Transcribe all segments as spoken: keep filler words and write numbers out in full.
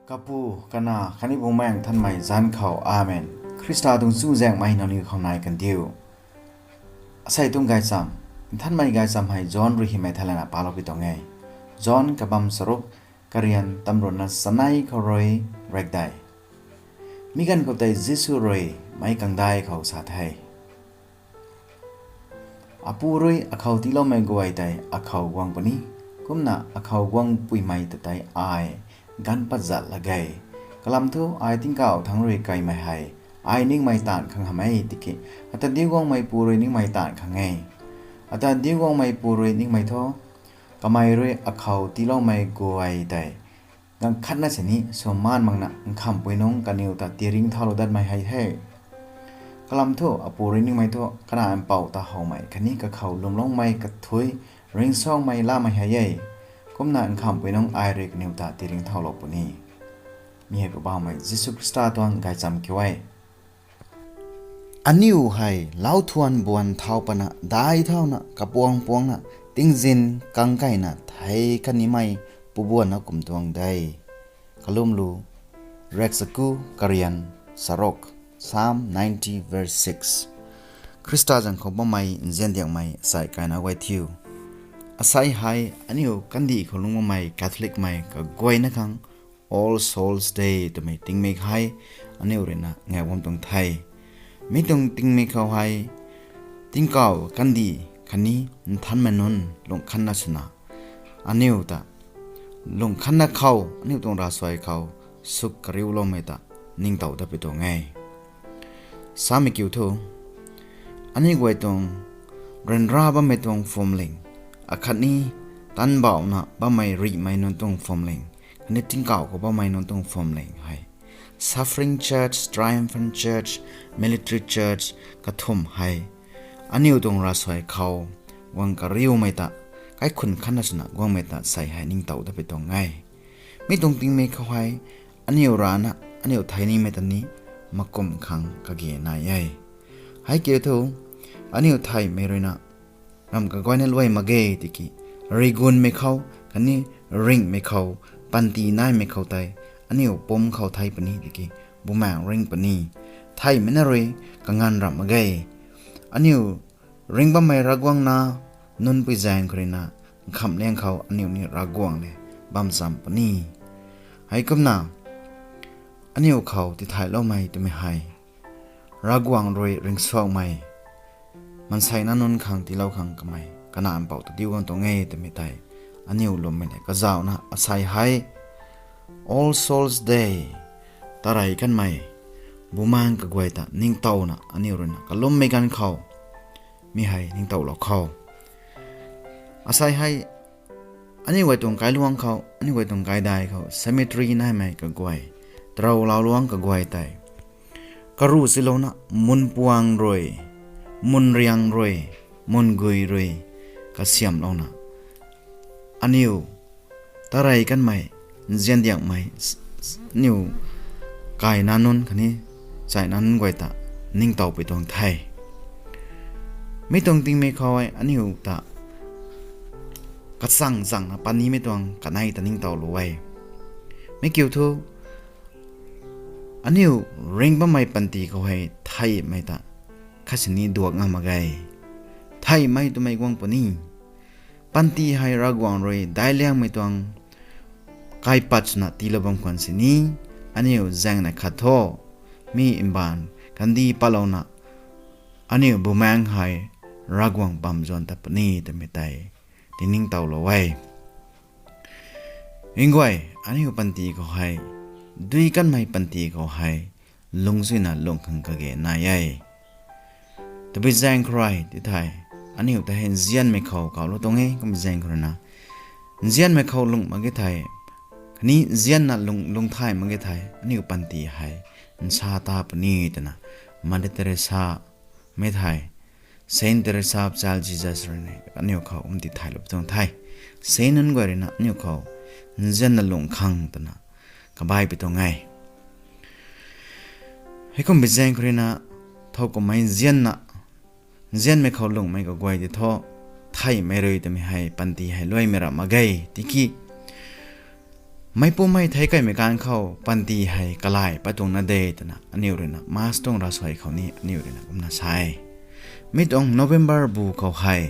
Kapu, Kanac khatni Bumaengh Nthanmei zanc khou, Amen. Khrista tuang chuzaenghmei nangniw khou nai kandiu. Asei tuang gaychamv, Nthanmei gaychamv hei John rui hymei thei lana palou pi tuang e. John kabamv charuk, karian tamruhna chanei khou rui rekdei. Mi ganv khou tei Jisu rui meic kangdai khou sa the, Apu rui akhou tiiloumei guay tei akhou guang puni, kumna akhou guang puimei ta tei ai ganv pat zat lak ge. Kalam thu ai tingkauh thangc rui kaimei hei ai ningmei taanv khang hamh e tiki, ata diu guangmei pu rui ningmei taanv khang e. Ata diu guangmei pu rui ningmei thu, kamei rui akhou tiiloumei guay tei ganv khatna sini sw maan makna nkhamhpui nungc kaniw ta tiringcthaulou datmei hei the. Kalam thu Apu rui ningmei thu Kanac Mpouh ta howmei khatni kakhou lwmloumei kathuic ringcsuangmei lamei hei e. Kumna nkhamhpui nungc ai rui kaniw ta tiringcthaulou puni. Mi hei Poubauhmei Jisu Khrista tuang gaychamv kiu e. Aniu hei lauthwan buan thau pana dai thauna kapuang puangna tingzin kangkaina thei kanimei pubuanna kum tuang de. Kalumlu, Rekchaku karian charuk, Psalm ninety verse six. Khrista zanc khou bammei nziandiangmei sai kaina guay thiu. Asei hei aniu kandih khou lungc bammei Catholicmei kaguayna khang All Souls Day twmei tingmik hei aniu ruina ngaek bam tuang the. Mi tuang tingmik khou hei tingkauh kandih khatni nthanmei nunc lungc khatna swna aniu ta lungc khatna khou aniu tuang ravsuai khou suk kariuloumei ta ningtow dat pi tuang e. Samei kiu thu, aniu guay tuang ryanra bammei tuang phuamling, akhatni tanbauhna bammei rihmei nunc tuang phuamling, khatni tingkauh khou bammei nunc tuang phuamling hei, suffering church, triumphant church, military church, kathumh hei aniu tuang ravsuai khou guang kariumei ta, kaikhunc khatna swna guangmei ta sei hei ningtow dat pi tuang e. Mi tuang tingmik khou hei aniu rana aniu thei nimei ta ni makum khang kage nai e. Hei kiu thu, aniu theihmei ruina ram kaguayna luai mak ge tiki, rigunmei khou khatni ringhmei khou, panty naimei khou tei aniu pumc khou thei puni tiki, Bumaengh ring puni. Theihmei na rui kanganv ram mak ge. Aniu ringh bammei Ravguangc na nunc pui zaeng khou ruina nkhamhliang khou aniu ni Ravguangc le bam cham puni. Heikumna aniu khou tithayloumei twmei hei Ravguangc rui ringcsuangmei, maansei na nunc khang tiilou khang kamei Kanac Mpouh ta diu guang tuang e twmei tei aniu lwmmei le kazauhna asei hei All Souls Day, tarey kanmei Bumaengh kaguay ta ningtowna aniu ruina kalummei ganv khou mi hei ningtowlou khou, asei hei aniu guay tuang kailuangc khou, aniu guay tuang kaidai khou cemetery naimei kaguay, tarou lauc luangc kaguay tei karuh silouna munpuang rui, munriang rui, mungui rui kasiamhlouna aniu tarey kanmei nziandiangmei, aniu kaina nunc khatni chaina nunc guay ta ningtow pi tuang the. Mi tuang tingmik khou hei aniu ta kachang changna panimei tuang kanei ta ningtowlou e. Mi kiu thu, aniu ringh bammei panty khou hei theihmei ta khatsini duak ngam mak ge. Theihmei twmei guang puni. Panty hei Ravguangc rui daic liangmei tuang kaipat swna tiilou bam khwan sini, aniu zaengna khat thu, mi mbaanv kandih patlouna aniu Bumaengh hei Ravguangc bam zuan tat puni twmei tei tiningtowlou e. Ringguay, aniu panty khou hei, dui kanmei panty khou hei lungcsuina lungh khang kage nai e. Tabui zaeng khou rui ti thei, aniu ta hei nzianmei khou kawlou tuang e, kum zaeng khou ruina nzianmei khou lungh mak ge thei, khatni nzianna lungh, lungh thay mak ge thei aniu panty hei nsa ta puni twna Mother Teresa mei thei, Saint Teresa of Child Jesus rui ni aniu khou um tithaylou tuang the. Saint nunc guay ruina aniu khou nzianna lungh khang twna kabai pi tuang e. Heikum bi zaeng khou ruina, thowkumhmei nzianna, nzianmei khou lungcmei kaguay ti thu, theihmei rui twmei hei panty hei luaimei ram mak ge tiki, Meic pumei theic kaimei kan khou panty hei kalay pat tuang na de twna aniu ruina Mass tuang ravsuai khou ni aniu ruina kumna sa e. Mi tuang November bu khou hei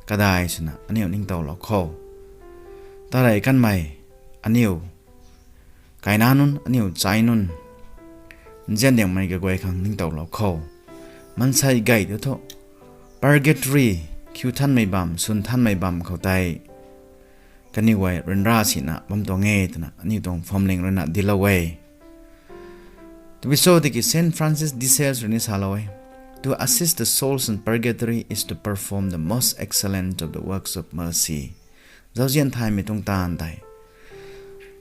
kadai swna aniu ningtowlou kho. Tarey kanmei aniu kaina nunc, aniu chai nunc, nziandiangmei kaguay khang ningtowlou kho. Maansei gay tu thu purgatory, khiu thanmei bam, swn thanmei bam khou tei kaniw guay ryanra sina bam tuang e twna aniu tuang phuamling ruina dinclou e. Tabui cho tiki Saint Francis de Sales rui ni salou e, To assist the souls in purgatory is to perform the most excellent of the works of mercy. Zauzian thaymei tuang taanv tei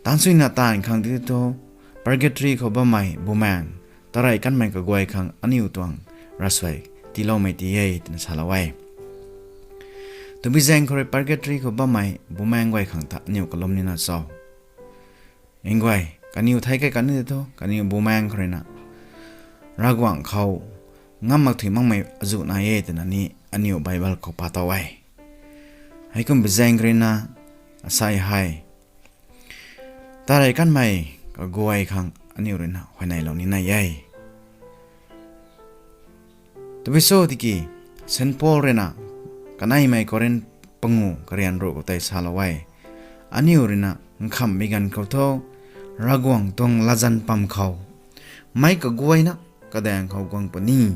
taanv suina taanv khang ti thu, purgatory khou bammei bumaeng, tarey kanmei kaguay khang aniu tuang ravsuai tiiloumei ti e twna salou e. Tabui zaeng khou rui purgatory khou bammei bumaeng guay khang ta aniu kalum nina cho? Nguay, kaniw theic kai kan ni thu kaniw bumaeng khou ruina Ravguangc khou ngam mak thuy makmei azuh nai e twna ni aniu Bible khou pa tow e. Heikum bi zaeng khou ruina asei hei tarey kanmei kaguay khang aniu ruina huayneylou ni nai e. Tabui cho tiki Saint Paul ruina kaneimei Korinth pangu karian ruh khou tei salou e, aniu ruina nkhamhmei ganv khou thu Ravguangc tuang latzan pam khou meic kaguayna kadaeng khou guang puni,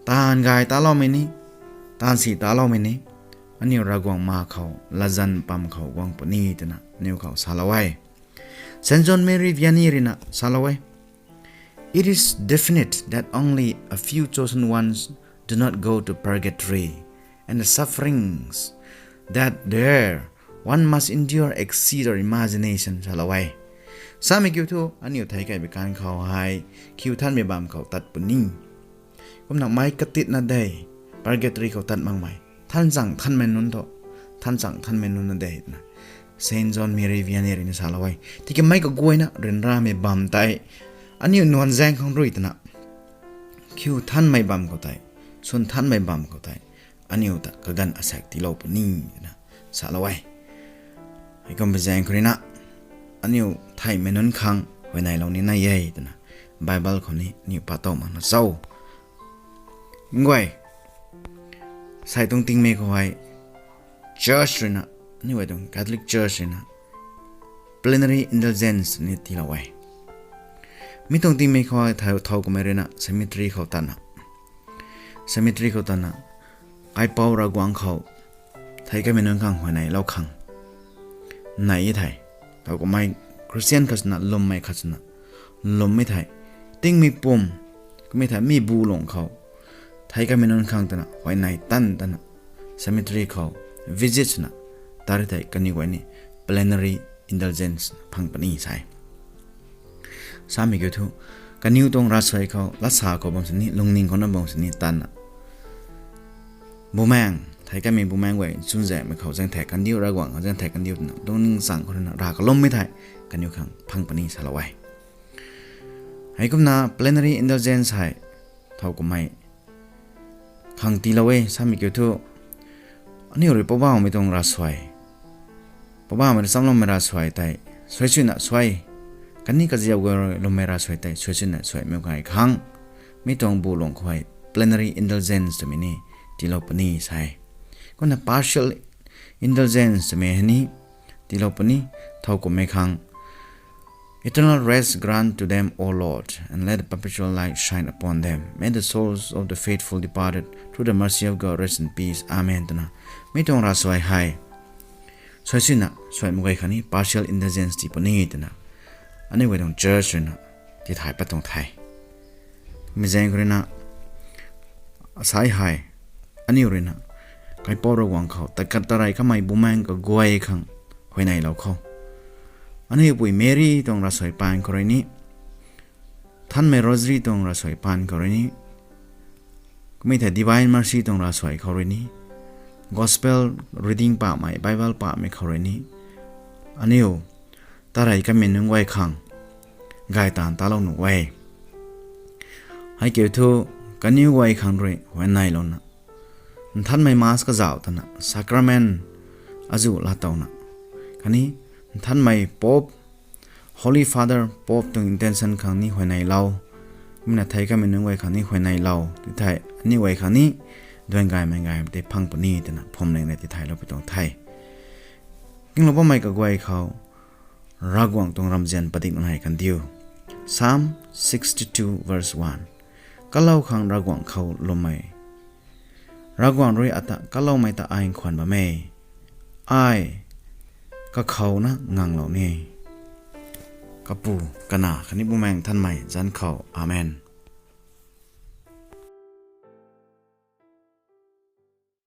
taanv gay taloumei ni, taanv si taloumei ni, aniu Ravguangc ma khou latzan pam khou guang puni twna aniu khou salou e. Saint John Mary Vianney ruina salou e, It is definite that only a few chosen ones do not go to purgatory, and the sufferings that there one must endure exceed our imagination, salou e. Samei kiu thu aniu theic kaimei kan khou hei khiu thanmei bam khou tat puni. Kumna meic katitna de, purgatory khou tat makmei thanchang thanmei nunc thu, thanchang thanmei nunc na de twna Saint John Mary Vianney rui ni salou e. Tiki meic kaguayna ryanramei bam tei aniu nuan zaeng khang rui twna khiu thanmei bam khou tei, swn thanmei bam khou tei aniu ta kaganv asaekc tiilou puni twna salou e. Heikum bi zaeng khou ruina aniu theihmei nunc khang huayneylou ni nai e twna Bible khou ni aniu pa tow makna cho? Nguay, sei tuang tingmei khou hei church ruina, aniu guay tuang Catholic Church ruina plenary indulgence ni tiilou e. Mi tuang tingmei khou hei thow, thow kummei ruina cemetery khou tatna, cemetery khou tatna, Kaipouc Ravguangc khou theic kaimei nunc khang huayneylou khang nai e thei. Thow kummei Christian khat swna, lwmmei khat swna lwmmei thei, tingmei pum kummei thei mi bu lung khou theic kaimei nunc khang twna huayney tan tana cemetery khou visit swna tat ri thei kaniw guay ni plenary indulgence phang puni sa e. Samei kiu thu, kaniw tuang ravsuai khou, latsa khou bam sini, lungning khou na bam sini tanna, bumaeng, theic kaimei bumaeng guay chunzaenghmei khou zaeng thei kandiu, Ravguangc khou zaeng thei kandiu twna lungning chang khou ruina rav kalummei thei kaniw khang phang puni salou e. Heikumna plenary indulgence hei thow kummei khang tiilou e. Samei kiu thu, aniu rui Poubauhmei tuang ravsuai, Poubauhmei rui chamloumei ravsuai tei suai suina suai, khatni kaziap guay rui lwmmei ravsuai tei suai suina suaimei guay khang mi tuang bu lung khou hei plenary indulgence twmei ni tiilou puni sa e. Kumna partial indulgence twmei hei ni tiilou puni, thow kummei khang, Eternal rest grant to them, O Lord, and let the perpetual light shine upon them. May the souls of the faithful departed, through the mercy of God, rest in peace. Amen, twna mi tuang ravsuai hei suai suina suaimei guay khang ni partial indulgence tii puni twna aniu guay tuang church ruina tithay pat tuang the. Mi zaeng khou ruina asei hei aniu ruina Kaipouc Ravguangc khou tat khat tarey kamei bumaeng kaguay khang huayneylou khou, aniu pui Mary tuang ravsuai paan khou rui ni, Nthanmei Rosary tuang ravsuai paan khou rui ni, kummei thei Divine Mercy tuang ravsuai khou rui ni, Gospel reading pamei, Bible pamei khou rui ni, aniu tarey kamei nunc guay khang gay taanv talou nuh e. Hei kiu thu, kaniw guay khang rui huayneylouna, Nthanmei Mass kazauh tana, Sacrament azuh laatowna, khatni Nthanmei Pope, Holy Father, Pope tuang intention khang ni huayneylou, kumna thei kamei nunc guay khang ni huayneylou ti thei, aniu guay khang ni duan gaymei gaymei tei phang puni twna phwamling na tithaylou pui tuang the. Kinglou bammei kaguay khou, Ravguangc tuang ramzian padik nai kandiu. Psalm sixty-two verse one. Kalou khang Ravguangc khou lwmmei. Ravguangc rui ata kaloumei ta ai nkhwan bam e. Ai kakhouna nganglou ni. Kapu, Kanac khatni Bumaengh Nthanmei zanc khou. Amen.